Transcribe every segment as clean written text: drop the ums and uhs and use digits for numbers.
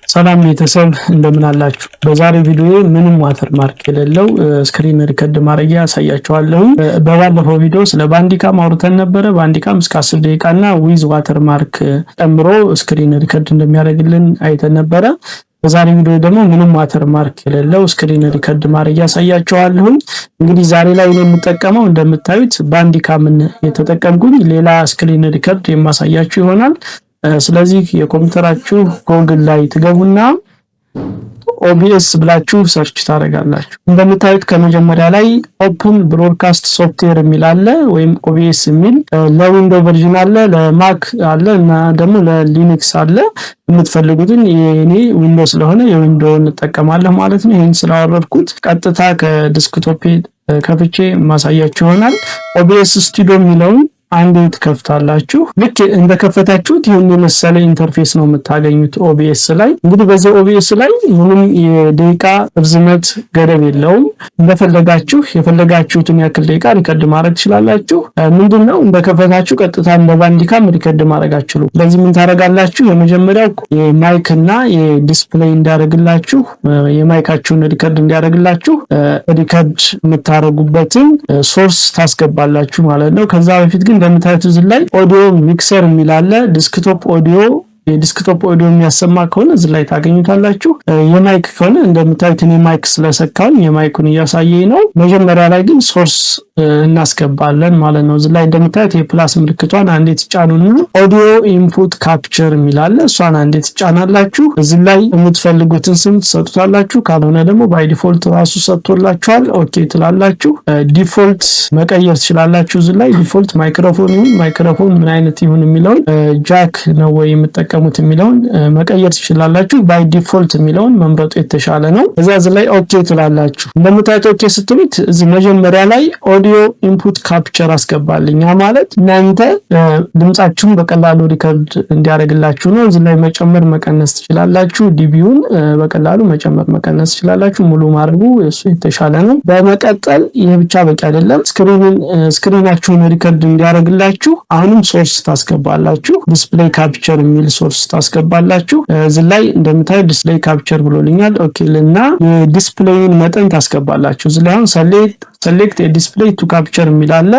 ሰላም ቤተሰብ፣ እንደምን አላችሁ? በዛሬው ቪዲዮ ምንም watermark የሌለው screen record ማድረጊያ አሳያችኋለሁ። በባለፈው ቪዲዮ ስለ Bandicam አውርተን ነበረ። Bandicam እስከ 10 ደቂቃ እና with watermark ጨምሮ screen record እንደሚያደርግልን አይተን ነበረ። በዛሬ ቪዲዮ ደግሞ ምንም watermark የሌለው screen record ማድረጊያ አሳያችኋለሁ። እንግዲህ ዛሬ ላይ ነው የምጠቀመው፣ እንደምታዩት Bandicam ን የተጠቀምኩኝ፣ ሌላ screen record የማሳያችሁ ይሆናል። ስለዚህ የኮምፒውተራችሁ ጎግል ላይ ትገቡና OBS ብላችሁ search ታደርጋላችሁ። እንደምታዩት ከመጀመሪያ ላይ Open Broadcast Software የሚል አለ፣ ወይም OBS የሚል ለ Window version አለ፣ ለ Mac አለ እና ደግሞ ለ Linux አለ። የምትፈልጉትን፣ የኔ Window ስለሆነ የ Window እንጠቀማለሁ ማለት ነው። ይህን ስላወረድኩት ቀጥታ ከ desktop ከፍቼ ማሳያችሁ ይሆናል። OBS Studio የሚለውን አንዴ ትከፍታላችሁ። ልክ እንደከፈታችሁት ይህን የመሰለ interface ነው የምታገኙት OBS ላይ። እንግዲህ በዚህ OBS ላይ ምንም የደቂቃ ርዝመት ገደብ የለውም። እንደፈለጋችሁ የፈለጋችሁትን ያክል ደቂቃ record ማድረግ ትችላላችሁ። ምንድን ነው፣ እንደከፈታችሁ ቀጥታ እንደ Bandicam record ማድረግ አትችሉም። ስለዚህ ምን ታደርጋላችሁ? የመጀመሪያው የ mic እና የ display እንዲያደርግላችሁ፣ የ mic ኣችሁን record እንዲያደርግላችሁ record የምታደርጉበትን source ታስገባላችሁ ማለት ነው። ከዛ በፊት ግን እንደምታዩት እዚህ ላይ audio mixer የሚል አለ። Desktop audio፣ የ desktop audio የሚያሰማ ከሆነ እዚህ ላይ ታገኙታላችሁ። የ mic ከሆነ እንደምታዩት እኔ mic ስለሰካሁኝ የ mic ኡን እያሳየኝ ነው። መጀመሪያ ላይ ግን source እናስገባለን ማለት ነው። እዚህ ላይ እንደምታዩት የ plus ምልክቷን አንዴ ትጫኑና audio input capture የሚል አለ። እሷን አንዴ ትጫናላችሁ። እዚህ ላይ የምትፈልጉትን ስም ትሰጡታላችሁ። ካልሆነ ደግሞ by default ራሱ ሰጥቶላችኋል። Okay ትላላችሁ። Default መቀየር ትችላላችሁ። እዚህ ላይ default ማይክሮፎን ይሁን፣ ማይክሮፎን ምን አይነት ይሁን የሚለውን፣ ጃክ ነው ወይ የምጠቀሙት የሚለውን መቀየር ትችላላችሁ። By default የሚለውን መምረጡ የተሻለ ነው። እዛ እዚህ ላይ okay ትላላችሁ። እንደምታዩት okay ስትሉት እዚህ መጀመሪያ ላይ audio input capture አስገባልኝ ማለት እናንተ ድምጻችሁን በቀላሉ record እንዲያደርግላችሁ ነው። እዚህ ላይ መጨመር መቀነስ ትችላላችሁ። dB ውን በቀላሉ መጨመር መቀነስ ትችላላችሁ። ሙሉ ማድረጉ እሱ የተሻለ ነው። በመቀጠል ይህ ብቻ በቂ አይደለም። Screen ኣችሁን record እንዲያደርግላችሁ አሁንም source ታስገባላችሁ። Display capture የሚል source ታስገባላችሁ። እዚህ ላይ እንደምታዩ display capture ብሎልኛል። Okay ልና የ display ን መጠን ታስገባላችሁ። እዚህ ላይ አሁን select display to capture የሚል አለ።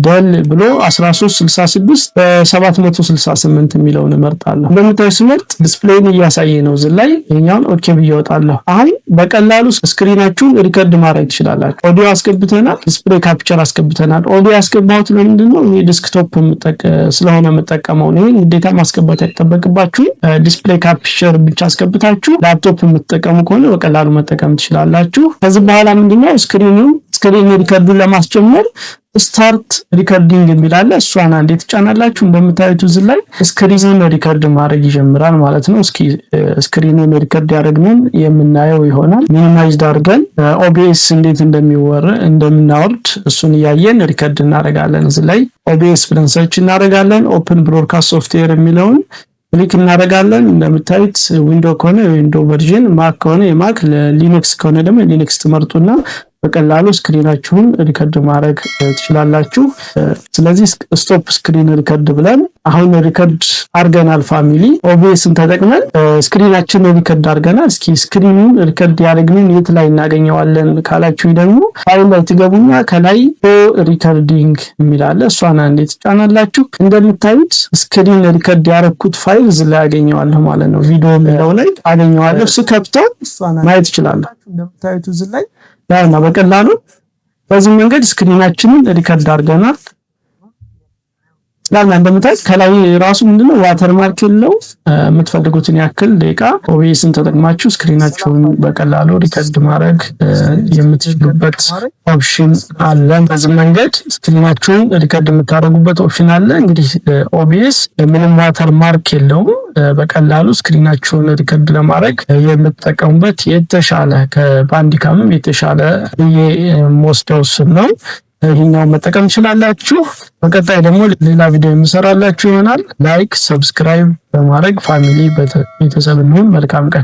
Dell ብሎ 1366 በ768 የሚለውን እመርጣለሁ። እንደምታዩ ስመርጥ display ን እያሳየ ነው። እዚህ ላይ ይሄኛውን okay ብዬ እወጣለሁ። አሁን በቀላሉ screen ኣችሁን record ማድረግ ትችላላችሁ። ኦዲዮ አስገብተናል፣ display capture አስገብተናል። ኦዲዮ ያስገባሁት ለምንድን ነው? እኔ desktop ስለሆነ የምጠቀመው ነው። ይሄን ግዴታ ማስገባት አይጠበቅባችሁም። Display capture ብቻ አስገብታችሁ ላፕቶፕ የምትጠቀሙ ከሆነ በቀላሉ መጠቀም ትችላላችሁ። ከዚህ በኋላ ምንድነው፣ screen record ኡን ለማስጀመር start recording የሚል አለ። እሷን አንዴ ትጫናላችሁ። እንደምታዩት እዚህ ላይ screen ኑን record ማድረግ ይጀምራል ማለት ነው። እስኪ screen ኑን record ያደረግንን የምናየው ይሆናል። Minimized አድርገን OBS እንዴት እንደምናወርድ እሱን እያየን record እናደርጋለን። እዚህ ላይ OBS ብለን search እናደርጋለን። Open Broadcast Software የሚለውን click እናደርጋለን። እንደምታዩት Window ከሆነ የ Window version፣ Mac ከሆነ የ Mac፣ Linux ከሆነ ደግሞ Linux ትመርጡና በቀላሉ screen ኣችሁን record ማድረግ ትችላላችሁ። ስለዚህ stop screen record ብለን አሁን record አድርገናል። Family፣ OBS ን ተጠቅመን screen ኣችንን record አድርገናል። እስኪ screen ኑን record ያደረግንን የት ላይ እናገኘዋለን ካላችሁ ደግሞ ፋይል ላይ ትገቡና ከላይ recording የሚል አለ። እሷን አንዴ ትጫናላችሁ። እንደምታዩት screen record ያደረግኩት ፋይል እዚህ ላይ አገኘዋለሁ ማለት ነው። ቪዲዮ የሚለው ላይ አገኘዋለሁ። ስከፍተው ማየት እችላለሁ። እንደምታዩት እዚህ ላይ ያውና በቀላሉ በዚህ መንገድ screen ኣችንን record አድርገናል። ያልና እንደምታዩት ከላይ ራሱ ምንድነው watermark የለው። የምትፈልጉትን ያክል ደቂቃ OBS ን ተጠቅማችሁ screen ኣችሁን በቀላሉ record ማድረግ የምትችሉበት option አለ። በዚህ መንገድ screen ኣችሁን record የምታደርጉበት option አለ። እንግዲህ OBS ምንም watermark የለውም። በቀላሉ screen ኣችሁን record ለማድረግ የምትጠቀሙበት የተሻለ፣ ከ Bandicam ም የተሻለ ብዬ የምወስደው ስም ነው። ይህኛውን መጠቀም ትችላላችሁ። በቀጣይ ደግሞ ሌላ ቪዲዮ የምሰራላችሁ ይሆናል። Like፣ subscribe በማድረግ family ቤተሰብ እንሁን። መልካም ቀን።